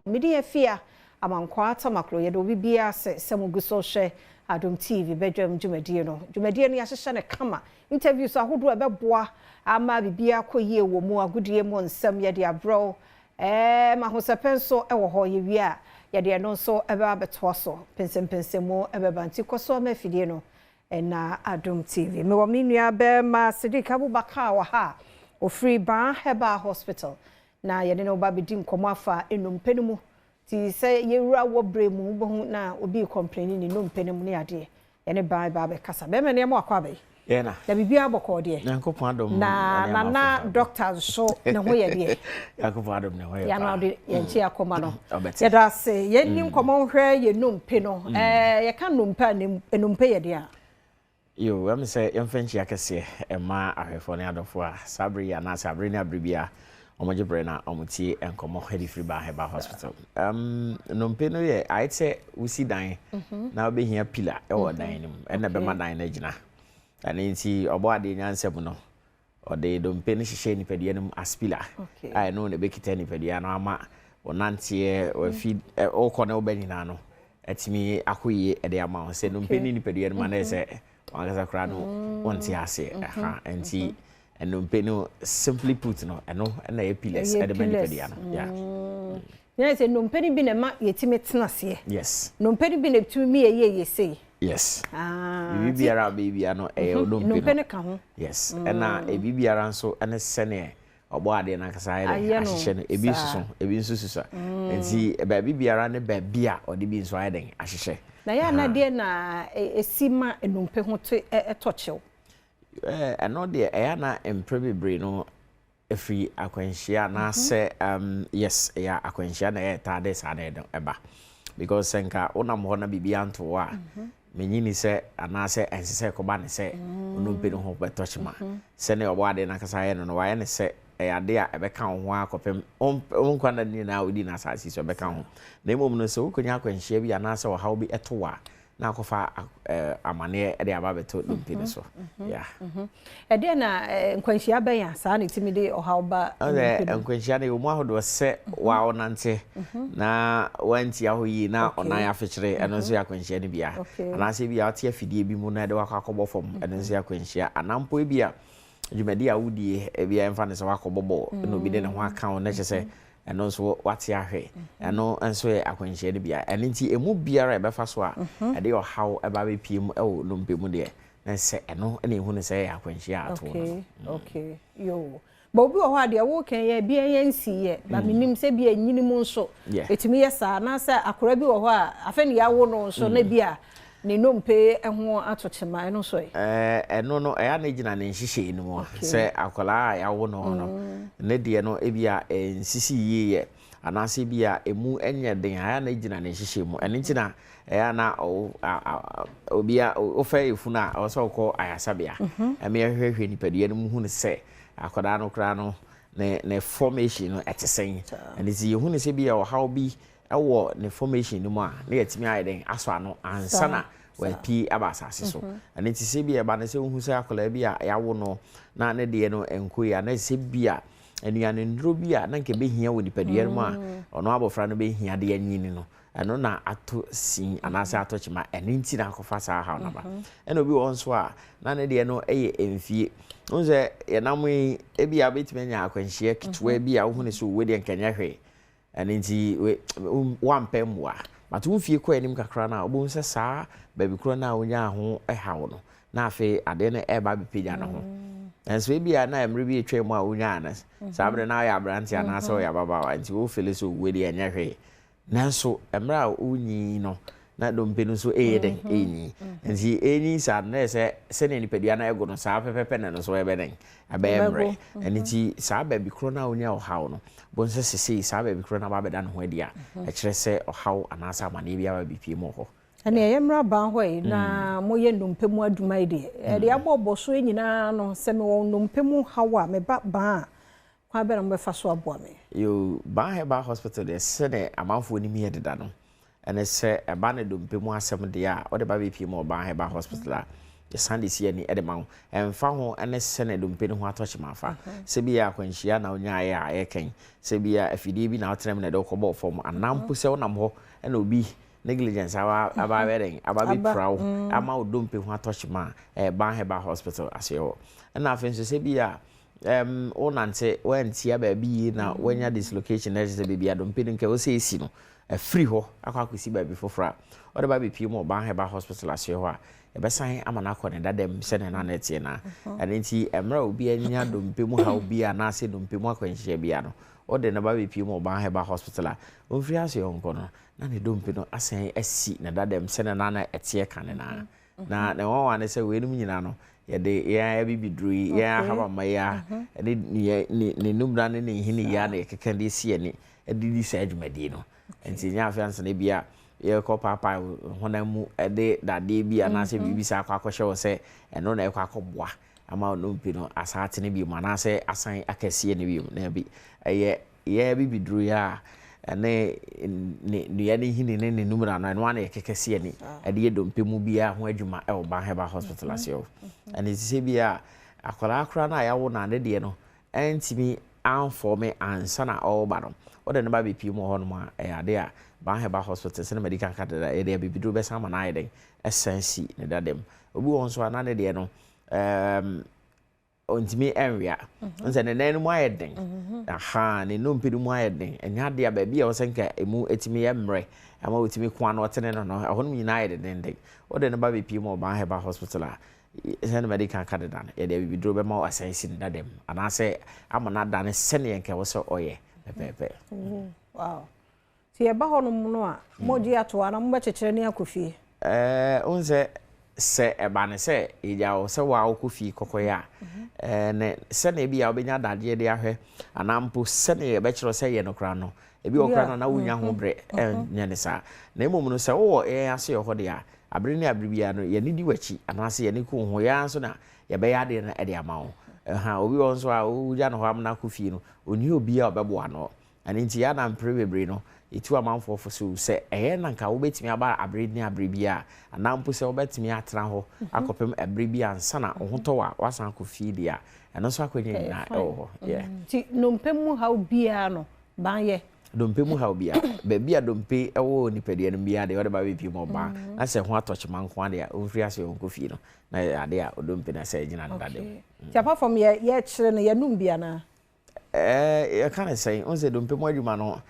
Mede Afia Amankwaa Tamaklo. Yɛde obi biara sɛ sɛ mo gu so hwɛ Adom TV bɛdwam dwumadie no. Dwumadie no yɛahyehyɛ no kama. Interviews ahodoɔ a ɛbɛboa ama biribiara kɔ yie wɔ mu, agodie mu nsɛm yɛde abrɛw. Ma ahosɛpɛ nso wɔ hɔ. Yɛwie a, yɛde ɛno nso ɛbɛba abɛtoa so. Mpɛnsɛmpɛnsɛmu ɛbɛba nti kɔ so ama afidie no ɛna Adom TV. Mewɔ me nua bɛrima Sadiq Abubakar wɔ ha a ofiri Ban Herbal Hospital na yɛde no ba bɛdi nkɔmmɔ afa nnompe no mu. Nti sɛ yɛwura wɔ berɛ mu, wobɛhu na obi complain ne nnompe no mu ne adeɛ. Yɛne Ban ba bɛkasa. Bɛrima, nneɛma akɔ abɛyi. Yɛna. Na biribiara bɔkɔɔ deɛ? Nyankopɔn adom. Na nana doctor nso ne ho yɛ deɛ? Nyankopɔn adom, ne ho yɛ. Yɛn ɔde yɛn nkyi akɔma no. Ɔbɛte. Yɛda ase. Yɛnni nkɔmmɔ nhwɛ yɛn nnompe no. Yɛka nnompe a, nnompe yɛ deɛ a? Yo, ɛm sɛ yɛmfa nkyia kɛseɛ ɛma ahwɛfoɔ ne adɔfoɔ a saa bere yi anaasɛ abere ne abere bi a ɔmogye berɛ na ɔmotie nkɔmmɔ de firi Ban Herbal Hospital. Nnompe no yɛ ayɛ sɛ wosi dan na wobɛhia pillar ɛwɔ dan no mu, ɛna ɛbɛma dan no agyina. Ɛno nti ɔbɔ adeɛ nyansa mu no, ɔde dompe no hyehyɛ nipadua no mu as pillar a ɛno na ɛbɛkita nipadua no ama wɔnanteɛ wafi wokɔ ne wobɛ nyinaa no atumi akɔ yie ɛde ama wo. Sɛ nnompe ne nipadua no ma na ɛyɛ sɛ wankasa koraa no wonte aseɛ. Ɛha nti nnompe no, simply put no, ɛno ɛna ɛyɛ pillars ɛde ma nipadua no, yeah. Nyɛ sɛ nnompe no bi na ɛma yɛtumi tena aseɛ? Yes. Nnompe no bi na ɛtumi mi yɛ yɛ sei? Yes. Biribi biara a wobɛyɛ biara no, ɛyɛ nnompe no. Nnompe no ka ho. Yes, ɛna ebi biara nso ɛne sɛneɛ ɔbɔ adeɛ no ankasa ayɛ dɛ Ayɛ no ahyehyɛ no, ebi saa. soso, ebi nso susa, nti baabi biara ne baabi a ɔde bi nso ayɛ dɛn ahyehyɛ. Na yɛ anadeɛ na ɛsi ma nnompe ho te ɛtɔ kyɛw? Ɛno deɛ, ɛyɛ na mprɛ bebree no ɛfiri akwanhyia anaasɛ yes, ɛyɛ akwanhyia na ɛyɛ taa de saa na ɛno ɛba, because sɛ nka wonam hɔ na biribi anto hɔ a, menyini sɛ anaasɛ ɛnsɛ sɛ ɛkɔba ne sɛ nnompe no ho bɛtɔ kyema. Sɛnea ɔbɔ adeɛ no ankasa ayɛ no, wayɛ ne sɛ ɛyɛ adeɛ a ɛbɛka wo ho akɔpem wo nkwa nna nyinaa a wodi no asase so, ɛbɛka ho. Na mmom no, sɛ wokɔnya akwanhyia bi anaasɛ ɔhaw bi ɛto wo a, na akɔfa amanneɛ de aba abɛto dompe no so, yeah. Ɛdeɛ na nkwanhyia bɛn a saa na ɛtumi de ɔhaw ba ɔsɛ nnompe no mu? Nkwanhyia no yɛwɔ mu ahodoɔ. Sɛ wa ɔnante na wantia hɔ yie na ɔnan afekyere, ɛno nso yɛ akwanhyia no bia. Anaasɛ bi a wote afidie bi mu na ɛde wakɔ akɔbɔ fam, ɛno nso yɛ akwanhyia. Anaa mpo bi a dwumadi a wodie, ebi a ɛmfa ne sɛ wakɔbɔ bɔɔl na obi de ne ho aka wo na kyerɛ sɛ ɛno nso wate ahwɛ, ɛno nso yɛ akwanhyia no bia. Ɛno nti emu biara a ɛbɛfa so a ɛde ɔhaw ɛba bɛpie mu ɛwɔ nnompe mu deɛ, na sɛ ɛno ɛna ehu no sɛ ɛyɛ akwanhyia a ato no. Okay, yo, but obi wɔ hɔ a, deɛ woka yɛ bi yɛ nsi yɛ ba, menim sɛ bi anyini mu nso ɛtumi yɛ saa, anaasɛ akora bi wɔ hɔ a afei ne yɛawo no nso na bi a ne nnompe ho ato kyema, ɛno nso ɛ? Ɛno no, ɛyɛ na gyina ne nhyehyɛe no mu a sɛ akwadaa a yɛawo no no, ne deɛ no ebi a nsisi yie yɛ anaasɛ bi a emu nyɛ den a, ɛyɛ na gyina ne nhyehyɛe mu. Ɛno nti na ɛyɛ na obi a wofa efunu a ɔwɔ sɛ ɔkɔ ayasabea ɛmɛ yɛhwehwɛ nipadua no mu hu no sɛ akwadaa no koraa no ne formation no ɛte sɛn. Ɛno nti yɛhu no sɛ bi a ɔhaw bi ɛwɔ ne formation no mu a, na yɛtumi ayɛ den asɔ ano ansa na wapie aba asase so. Ɛno nti sɛ bi ɛba no sɛ wohu sɛ akwadaa bi a yɛawo no na ne deɛ no nkɔ yi a, na sɛ bi a anuane nnuro bi a na nka ɛbɛhia wɔ nipadua no mu a ɔno abɔfra no bɛhia de anyini no, ɛno na ato sin anaasɛ ato kyema. Ɛno nti na akɔfa saa haw no ba. Ɛna obi wɔ hɔ nso a na ne deɛ no yɛ mfie. Wohu sɛ yɛnam yi, ebi a wobɛtumi anya akwanhyia ketewa bi a wohu ne sɛ owuo deɛ nkɛnyɛ hwee, ɛno nti wampɛ mmoa, but wo mfie kɔ anim kakra no a, wobɛhu sɛ saa baabi korɔ no a wonyaa ho haw no, na afei adeɛ no ɛreba abɛpagya ne ho. Nanso ebi a na mmerɛ bi atwa mu a wonyaa no saa berɛ na woyɛ aberante anaasɛ woyɛ ababaawa, nti wo feel sɛ owuo deɛ ɛnyɛ hwee. Nanso mmerɛ a wonyi no na dompe no nso ɛyɛ den ɛnyi, nti ɛnyi saa no, na yɛ sɛ sɛnea nipadua no ɛgo no saa pɛpɛpɛ na no nso ɛbɛ den ɛbɛyɛ mmerɛ. Ɛno nti saa baabi korɔ no a wonya ɔhaw no bɔn sɛ sesei saa baabi korɔ no aba abɛda ne ho adi a, ɛkyerɛ sɛ ɔhaw anaasɛ amanneɛ bi aba bɛpie mu wɔ hɔ. Ɛne ɛyɛ mmra ban hɔ yi na moyɛ nnompe mu adwuma yi deɛ, ɛde abɔbɔ so yi nyinaa no, sɛ mewɔ nnompe mu haw a, meba ban a, kwan bɛn na mobɛfa so aboa me? Yo, Ban Herbal Hospital deɛ, sɛdeɛ amanfoɔ nim yɛ deda no, ɛne sɛ ɛba ne dompe mu asɛm deɛ a, wode ba bɛpie mu wɔ Ban Herbal Hospital a, Yɛsan de si ani de ma wo. Ɛmfa ho ne sɛnea dompe no ho atɔ kyema fa. Sɛ bi a akwanhyia na wonyaeɛ a ɛyɛ kɛn, sɛ bi a afidie bi na wotena mu na ɛde wo kɔbɔɔ fam, anaa mpo sɛ wonam hɔ na obi negligence aba aba abɛyɛ dɛn, aba abɛpira wo ama wo dompe ho atɔ kyema a, ɛyɛ Ban Herbal Hospital aseɛ hɔ. Ɛna afei nso sɛ bi a wonante woantia baabi yie na woanya dislocation na ɛkyerɛ sɛ baabi a dompe no nka ɛwɔ sɛ ɛsi no afiri hɔ akɔ akɔsi baabi foforɔ a, wode ba bɛpie mu wɔ Ban Herbal Hospital aseɛ hɔ a, yɛbɛsan ama no akɔ ne dadam sɛdeɛ na na ɛteɛ no ara. Ɛno nti, mmerɛ a obi anya dompe mu haw bi anaasɛ dompe mu akwanhyia bi a no, wode no ba bɛpie mu wɔ Ban Herbal Hospital a, ɔmfiri aseɛ ɔnkɔ no, na ne dompe no asan asi ne dadam sɛdeɛ na na ɛteɛ kane no ara. Na ne nwanwa ne sɛ weinom nyinaa no, yɛde yɛn ara abibiduro yi, yɛn ahabamma yi ara, ne ne ne nnubena ne ne nhini yi ara na yɛkeka de si ani de di saa dwumadie no. Nti nyɛ afei ansa na ebia yɛrekɔ paapae wo honam mu de dadeɛ bi anaasɛ biribi saa akɔ akɔhyɛ wo sɛ ɛno na ɛkɔ akɔboa ama wo nnompe no asan atene bio anaasɛ asan akɛseɛ no bio. Daabi, ɛyɛ yɛn abibiduro yi a ɛne ne nnua ne nhini ne ne numera no, ɛno ara na yɛkeka si ani de yɛ dompe mu biara ho adwuma wɔ Ban Herbal Hospital ase hɔ. Ɛno nti sɛ bi a akwadaa koraa no a yɛawo no a ne deɛ no antumi amfɔme ansa na ɔreba no, wode no ba bɛpie mu wɔ hɔnom a, ɛyɛ ade a Ban Herbal Hospital, sɛdeɛ madi kan ka dada, yɛde abibiduro bɛsan ama no ayɛ dɛn? Asan si ne dada mu. Obi wɔ hɔ nso a na ne deɛ no, um, ɔntumi nwea. N sɛ ne nan no mu ayɛ den. Aha, ne nnompe no mu ayɛ den. Ɛnyɛ adeɛ a baabi a ɛwɔ sɛ nka ɛmu ɛtumi yɛ mmerɛ ama ɔtumi ko ano ɔtene no no, ɛhɔ nom nyinaa ayɛ dendenden. Wode no ba bɛpie mu wɔ Ban Herbal Hospital a, sɛdeɛ madi kan aka deda no, yɛde abibiduro bɛma wo asan asi ne dada mu anaasɛ ama no adane sɛdeɛ nka ɛwɔ sɛ ɔyɛ pɛpɛɛpɛ. Wow. Nti yɛba hɔnom no a, mogye ato hɔ anaa mobɛkyekyere ne akɔ fie? Ɛɛ, wohu sɛ, sɛ ɛba no sɛ yɛgya wo sɛ wo ara wokɔ fie kɔkɔyɛ a, ɛɛ, ne sɛnea ebia wobɛnya adagyeɛ de ahwɛ anaa mpo sɛnea yɛbɛkyerɛ wo sɛ yɛ no koraa no, ebi wɔ hɔ koraa no a na wonnya ho berɛ nyɛ no saa. Na mmom no, sɛ wowɔ yɛn asoɛeɛ hɔ deɛ a, abere ne abere biara no, yɛn ani di w'akyi anaasɛ yɛn ani ku wo ho, yɛn ara nso na yɛbɛyɛ adeɛ no de ama wo. Ɛha, obi wɔ hɔ nso a wogya no hɔ amena akɔ fie no, ɔnni obiara a ɔbɛboa no. Ɛno nti, yɛn a na mpere bebree no, yɛtu amanfoɔ fo sɛ, sɛ ɛyɛ na anka wobɛtumi aba abere ne abere biara, anaa mpo sɛ wobɛtumi atena hɔ akɔpem ɛbere bi ansa na wo ho tɔ wo a, woasan akɔ fie deɛ a, ɛno nso akwanya nyinaa ɛwɔ hɔ. Yeah. Nti nnompe mu haw biara no, ban yɛ? Dompe mu haw biara. Baabi a dompe wɔ nipadua no mu biara deɛ, wɔde ba bɛpie mu ɔbaa, na sɛ ho atɔ kyema nko ara deɛ a, ɔmfiri aseɛ ɔnkɔ fie no, na ɛyɛ adeɛ a odompe no sɛ gyina ne dada mu. Okay. Nti apart from yɛ yɛkyerɛ no, yɛnom bi anaa? Ɛɛ, yɛka no sɛn? Wohu sɛ dompe mu adwuma no,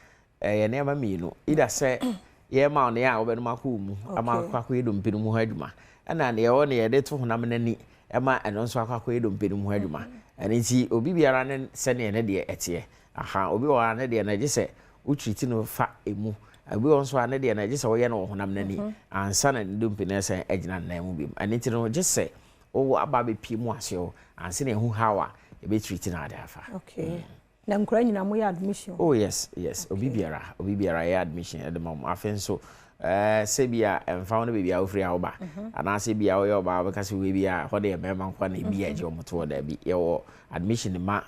ɛyɛ nneɛma mmienu. Either sɛ yɛma wo nea a wobɛnom akɔ wo mu ama akɔ akɔyɛ dompe no mu ho adwuma, ɛna nea ɛwɔ nea yɛde to honam no ani ma ɛno nso akɔ akɔyɛ dompe no mu ho adwuma. Ɛno nti, obi biara ne sɛdeɛ ne deɛ ɛteɛ. Aha, obi wɔ hɔ a ne deɛ no gye sɛ wo treat no fa emu. Obi wɔ hɔ nso a ne deɛ no gye sɛ woyɛ no wɔ honam no ani ansa na ne dompe no asan agyina ne nan mu bio. Ɛno nti no, gye sɛ wo aba abɛpue mu ase hɔ ansa na yɛahu how a yɛbɛ treat no ade afa. Okay. Na nkura nyinaa moyɛ admission? Oh yes, yes. Obi biara, obi biara yɛ admission de ma wɔn. Afei nso, ɛɛ sɛ bi a ɛmfa ho ne baabi a wofiri a woba, anaasɛ bi a woyɛ ɔbaa wobɛka sɛ wei bi a hɔ deɛ mmarima nko ara na ebi a ɛgye wɔn to hɔ daabi. Yɛwɔ admission ma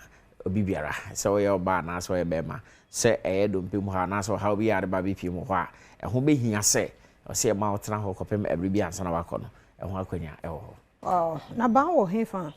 obi biara, sɛ woyɛ ɔbaa anaasɛ woyɛ barima, sɛ ɛyɛ dompe mu haw anaasɛ ɔhaw bi a ade ba bɛpue mu hɔ a, ɛho bɛhia sɛ ɔsɛ yɛma wotena hɔ kɔpem ɛberɛ bi ansa na woakɔ no, ɛho akwanya wɔ hɔ. Wow, na ban wɔ hefa?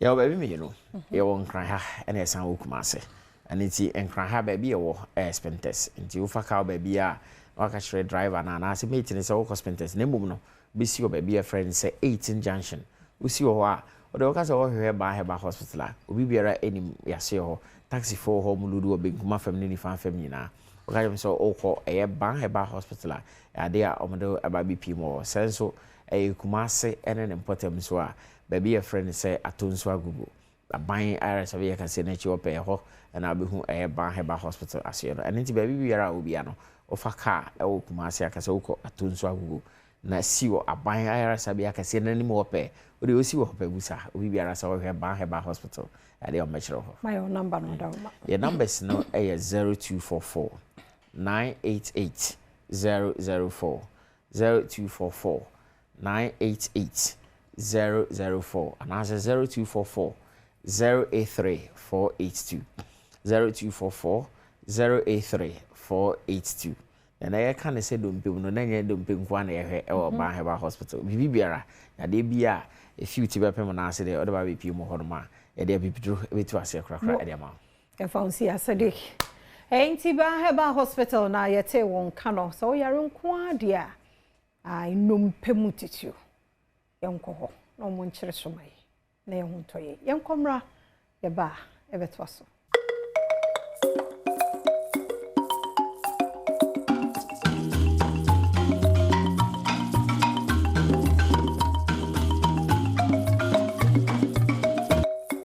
Yɛwɔ baabi mmienu, yɛwɔ Nkran ha ɛna yɛsan wɔ Kumase. Ɛno nti Nkran ha baabi yɛwɔ ɛyɛ Spintex. Nti wofa car wɔ baabi a na waka kyerɛ driver no anaasɛ mate no sɛ wokɔ Spintex na mmom no bɛsi wɔ baabi a yɛfrɛ no sɛ 18 Junction. Wosi wɔ hɔ a, wode woka sɛ wɔhwehwɛ Baa Herbal Hospital a, obi biara nim yɛasoɛ hɔ. Taxifoɔ wɔ hɔ, wɔn load wɔ benkum afam ne nifa afam nyinaa. Woka kyerɛ wɔn sɛ wokɔ ɛyɛ Baa Herbal Hospital a, ɛyɛ adeɛ a wɔde wo ba bɛpie mu wɔ hɔ. Sɛ nso ɛyɛ Kumase ne ne mpɔtam nso a, baabi a yɛfrɛ no sɛ Atonsu Agogo, Aban Ayaresabea Kɛseɛ no akyi hɔ pɛɛ, ɛhɔ na wobɛhu ɛyɛ Baa Herbal Hospital asoɛ no. Ɛno nti baabi biara a wɔ biara no, wofa kaa wɔ Kumase a, ka sɛ wokɔ Atonsu Agogo na si wɔ Aban Ayaresabea Kɛseɛ no anim hɔ pɛɛ. Wo deɛ wosi wɔ hɔ pɛ, busa obi biara sɛ wohwehwɛ Ban Herbal Hospital, ɛdeɛ wɔbɛkyerɛ wo hɔ. Ma yɛ wo number no ɔdawoma. Yɛ numbers no yɛ 0244 988 004, 0244 988 004 anaasɛ 0244 083 482, 0244 083 482. Na yɛka ne sɛ dompe mu no, na nyɛ dompe nko ara na yɛhwɛ ɛwɔ Ban Herbal Hospital. Biribi biara, yadeɛ bi a ɛfi wo ti bɛpem no ase deɛ, wode ba bɛpie mu hɔ nom a, yɛde abibiduro bɛtu aseɛ korakora ɛde ama wo. Yɛmfa wo nsi asɛde. Ɛnti Ban Herbal Hospital na yɛte wɔn ka no, sɛ woyare nko ara deɛ a, nnompe mu titiriw, yɛnkɔ hɔ na ɔmo nkyerɛ so ma yɛ na yɛn ho ntɔ yɛn. Yɛnkɔ mmra, yɛba a yɛbɛtoa so.